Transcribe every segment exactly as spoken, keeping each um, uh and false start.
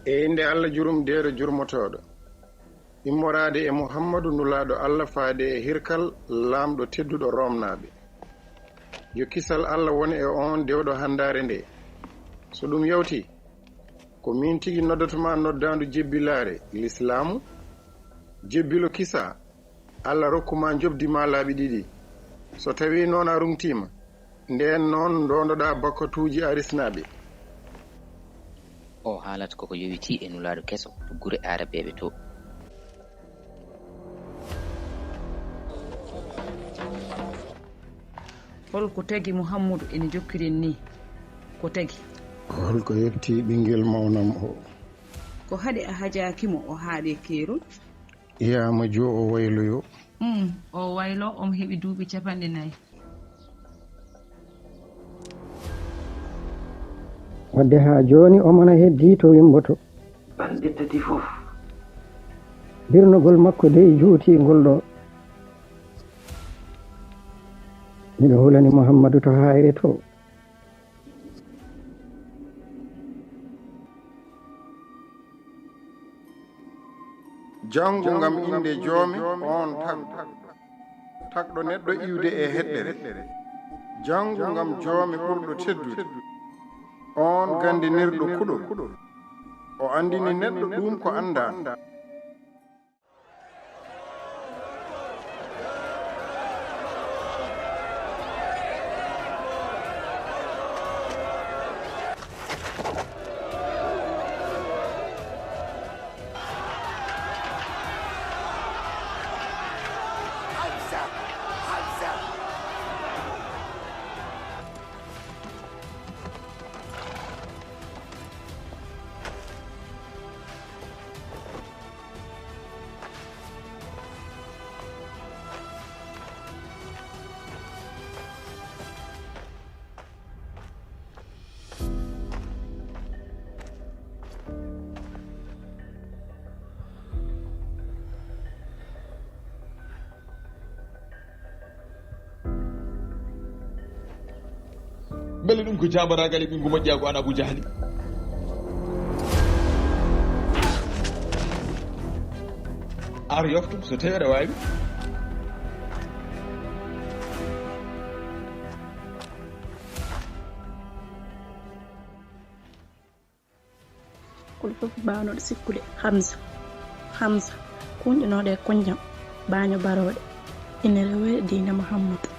E innde Allah jurumdeeɗo jurmotooɗo. Immoraade e Muhammadu nulaaɗo Allah faade e hirkal laamɗo tedduɗo Roomnaaɓe. Yo kisal Allah won e oon dewɗo hanndaare nde. So ɗum yawtii, ko miin tigi noddatoma noddaandu jebbilaare, Lislaamu, jebbilo kisaa, Allah rokku ma njoɓdi ma laaɓi ɗiɗi. So tawii noon a ruŋtiima, ndeen noon ndoondoɗaa bakkatuuji arisnaaɓe. O haalata koko yowitii e nulaaɗo keso to gure aarabeeɓe too. Hol ko tagi Muhammadu ene jokkiren nii? Ko tagi? Hol ko yettii ɓinngel mawnam o? Ko haɗi a hajaaki mo o haaɗe keerol? Yaa ma joo o wayloyo. Umm, o wayloo omo heɓi duuɓi capanɗe nayi. Wadde haa jooni omo na heddii to wimmboto. Balɗe tati fof. Birnogol makko dey juutii ngol ɗoo. Miɗo hulani Muhammadu to haayre too. Janngu ngam innde Joomi oon tagɗo, tagɗo neɗɗo iwde e heɗɗere. Janngu ngam Joomi ɓurɗo teddude, oon ganndinirɗo kuɗol. O anndini neɗɗo ɗuum ko anndaano. Mbele ɗum ko jaabaraagal e ɓinngu moƴƴaagu an Abu Jahli? Ar yoftum so tawi aɗa waawi. Kono fof baawnoɗo sikkude Hamza, Hamza kuñƴunooɗo e kuñjam baaño barooɗe, ina rewoya diine Muhammadu.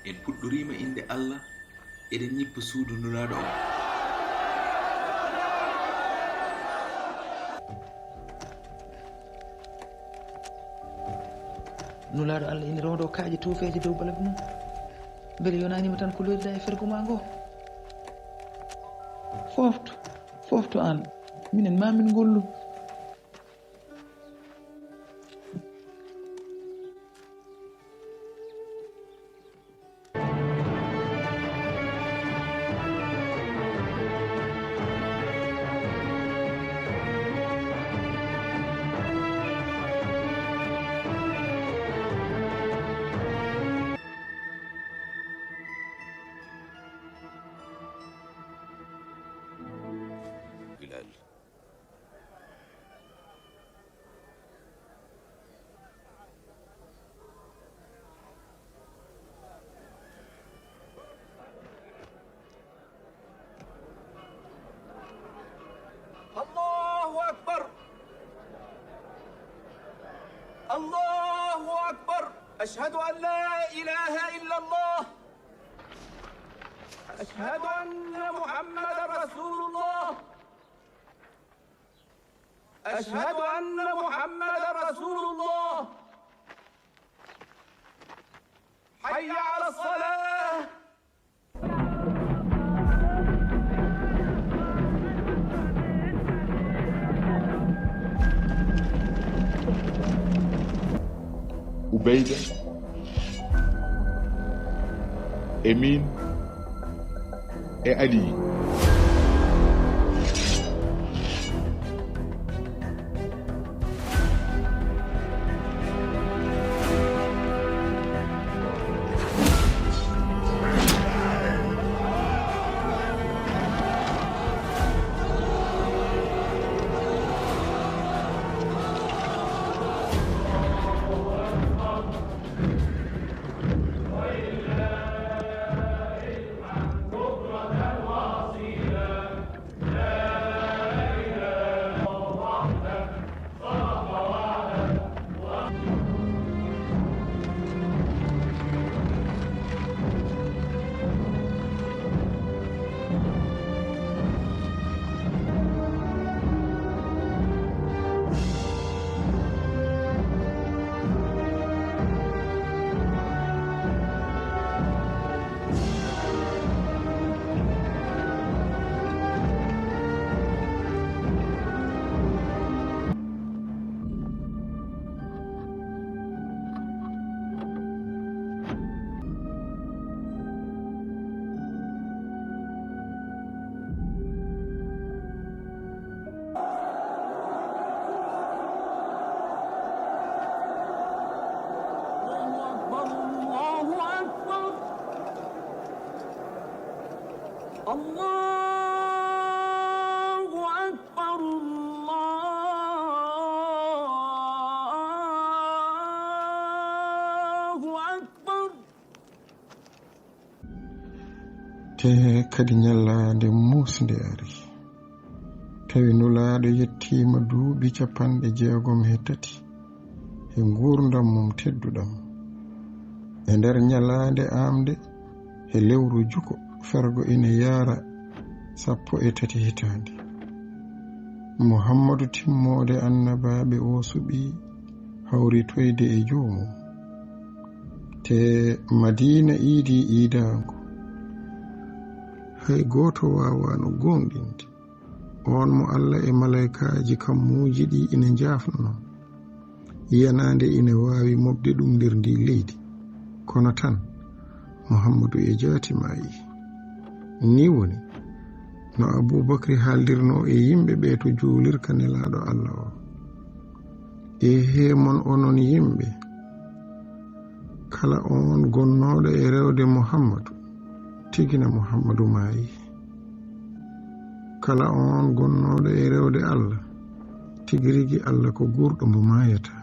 En puɗɗoriima innde Allah, eɗen ñippa suudu Nulaaɗo on. Nulaaɗo Allah ina roondo kaaƴe tuufeeje dow balagu mum. Mbele yonaani mo tan ko looriɗaa e fergo maa ngoo? Fooftu, Foofto aan, minen maa min ngollu. Bilal. الله أكبر. الله أكبر. أشهد أن لا إله إلا الله. أشهد أن محمدا رسول الله. أشهد أن محمدا رسول الله. حي على الصلاة. Ubayda, Emin, e Aliyu. الله أكبر، الله أكبر، الله أكبر، الله أكبر. Te kadi ñalaande muusnde ari, tawi Nulaaɗo yettiima duuɓi capanɗe jeegom he tati he nguurndam mum tedduɗam. E nder ñalaande aamnde, he lewru juko, fergo ina yaara sappo e tati hitaande. Muhammadu timmoode annabaaɓe o suɓii hawritoyde e joomum. Te Madiina iidii iidaango, hay gooto waawaano gooŋɗinde. Oon mo Alla e malaykaaji kammuuji ɗi ina njaafnanoo, yiyanaande ina waawi moɓde ɗum nder ndii leydi. Kono tan, Muhammadu e jaati maayi. Nii woni no Abuu Bakri haaldirnoo e yimɓe ɓee to juulirka Nelaaɗo Alla o. Eehee mon onon yimɓe, kala oon gonnooɗo e rewde Muhammadu, tigi na Muhammadu maayi. Kala oon gonnooɗo e rewde Alla, tigi rigi Alla ko guurɗo mbo maayataa.